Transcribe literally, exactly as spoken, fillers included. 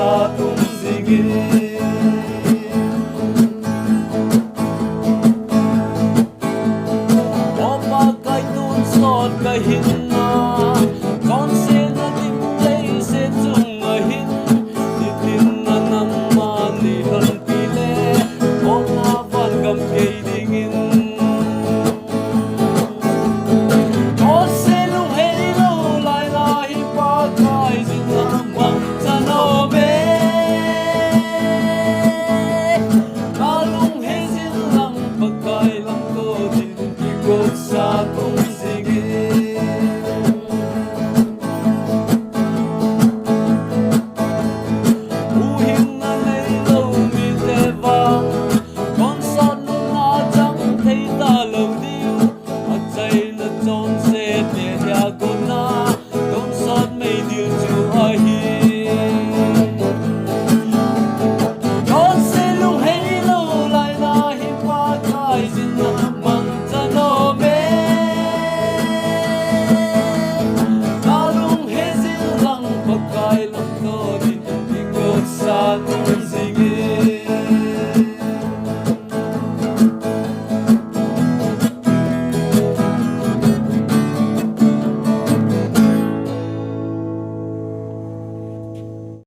Atung jingin, O Pakai, tonsot kahin na, chonsetna ding leiset chunga hin, nitin a nangman neilhonpi le, O Pa vangam kei dingin. Chonset lungheilou laila hi Pakai, jin lang mangchan aume. Kalung hei jin lang Pakai, langto din kigotsa tung jingin. Huhhingna neilou mite vang, tonsot nunga chang thei talou diu, achaina chonset te dia gotna, tonsot mei diu chu ahi. Chonset lungheilou laila hi Pakai, jin lang mangchan aume. Kalung hei jin lang Pakai, langto din kigotsa tung